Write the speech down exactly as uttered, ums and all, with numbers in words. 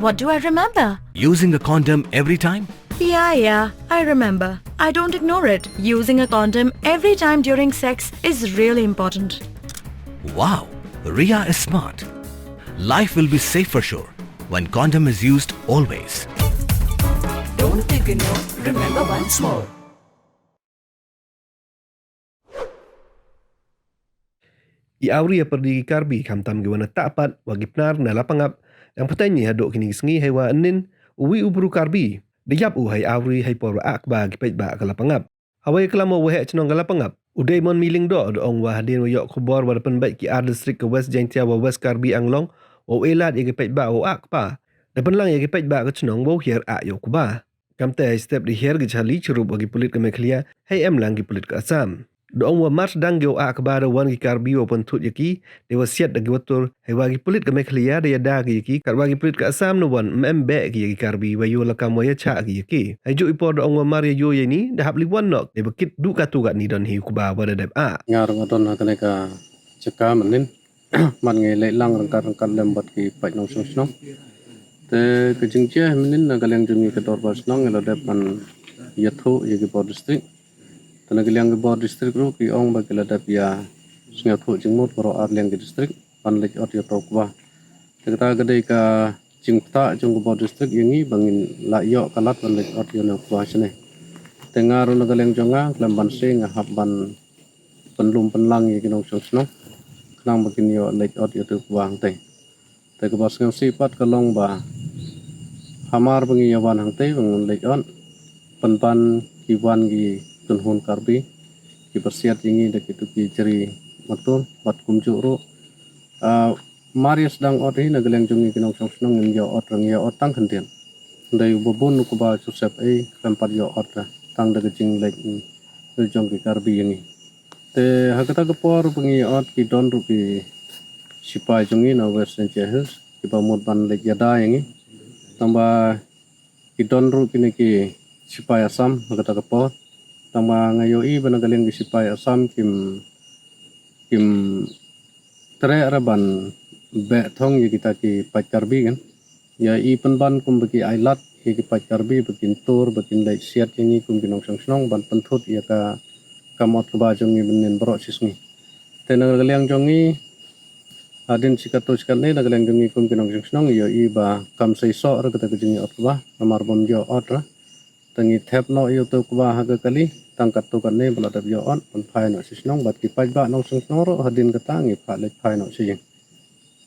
What do I remember? Using a condom every time? Yeah, yeah, I remember. I don't ignore it. Using a condom every time during sex is really important. Wow, Ria is smart. Life will be safe for sure when condom is used always. Don't ignore, remember once more. I awri ïa pyrdi ki Karbi khamtam ki wan na Tahpat wa ki Pnar na Lapangap, dang pateng ni haduh kini ki sngi hei wa ynnin, uwi u bru Karbi da ïap u hei awri hei por wa akba ki paidbah ka Lapangap. Hawei klam u waheh chnong ka Lapangap, u Daimon Miling Doh da ong wa hadien wa ïoh khubor wa da pynbeit ki ar district ka West Jaintia wa West Karbi Anglong wa u elad ïa ki paidbah wa akba, da pynlang ïa ki paidbah ka chnong wa u hiar ah ïa u kba. Kamte hei step da hiar ki jhali chirup wa ki pulit ka Meghalaya hei em lang ki pulit ka Assam. Da ong wa mar sdang ki u akba da wan ki Karbi wa pynthut ïa ki, da wa siat da ki watur, hei wa ki pulit ka Meghalaya da ïada ki ïa ki, kat wa ki pulit ka Assam na wan em em beh ki ïa ki Karbi wa ïoh lakam wa ïa chah ki ïa ki. Hei juh i por da ong wa mar ïa ïoh ïa ni, da hap li wan nok, da ba kit du katu kat ni don hi u kba wa da dep ah. Nga rung adon ha kane ka jaka mynnin. Man ngi leh lang rangkat rangkat lem bad ki paid nongshong shnong. Te ka jingjia mynnin na ka liang jong ngi ka dorbar shnong ngi la dep ban ïathuh ïa ki bor district. Te na ka liang ki bor district ruh ki ong ba ki la dep ïa sngewthuh jingmut baroh ar liang ki district ban leit ot ïa u kba. Te kata ka dei ka jingpyntah jong ka bor district ïa ngi ba ngin lah ïoh ka lad ban leit ot ïa u kba shane. Te nga ruh na ka liang jong nga khlem ban sngewthuh nga hap ban pynlum pynlang ïa ki nongshong shnong khnang ba kin ïoh leit ot ïa u kba hangtei. Te kaba sngewsih pat ka long ba hamar ba ngi ïa wan hangtei ba ngin leit ot, pynban ki wan ki kynhun Karbi kiba siat ïa ngi da kitu ki jri matur bad kumjuh ruh, ah, mar ïa sdang ot hi na ka liang jong ngi ki nongshong shnong ngin ïa ot, rang ïa ot tang khyndiat. Hynrei uba bun u kba Joseph ei khlem pat ïa ot tang da ka jingleit jong ki Karbi ïa ngi. Te ha kata ka por ba ngi ot ki don ruh ki sipai jong ngi na West Jaintia Hills kiba mut ban leit ïada ïa ngi. Tangba ki don ruh kine ki sipai Assam ha kata ka por. Tangba nga ïohi ba na ka liang ki sipai Assam kim, kim treh re ban beh thong ïa kita ki paid Karbi kan. Ïa i pynban kum ba ki ai lad ïa ki paid Karbi ba kin tur ba kin leit siat ïa ngi kum ki nongshong shnong ban pynthut ïa ka kam ot kba jong ngi mynnin baroh shi sngi. Te na ka liang jong ngi hadien shi katto shi katne na ka liang jong ngi kum ki nongshong shnong ïohi ba kam sei soh re kata ka jingïa ot kba namar bym ïoh ot re. Te ngi thep noh ïa u kba ha ka kali tang katto katne ba la dep ïoh ot ban phai noh sha shnong bad ki paidbah nongshong shnong ruh hadien kata ngi phah leit phai noh sha ïing.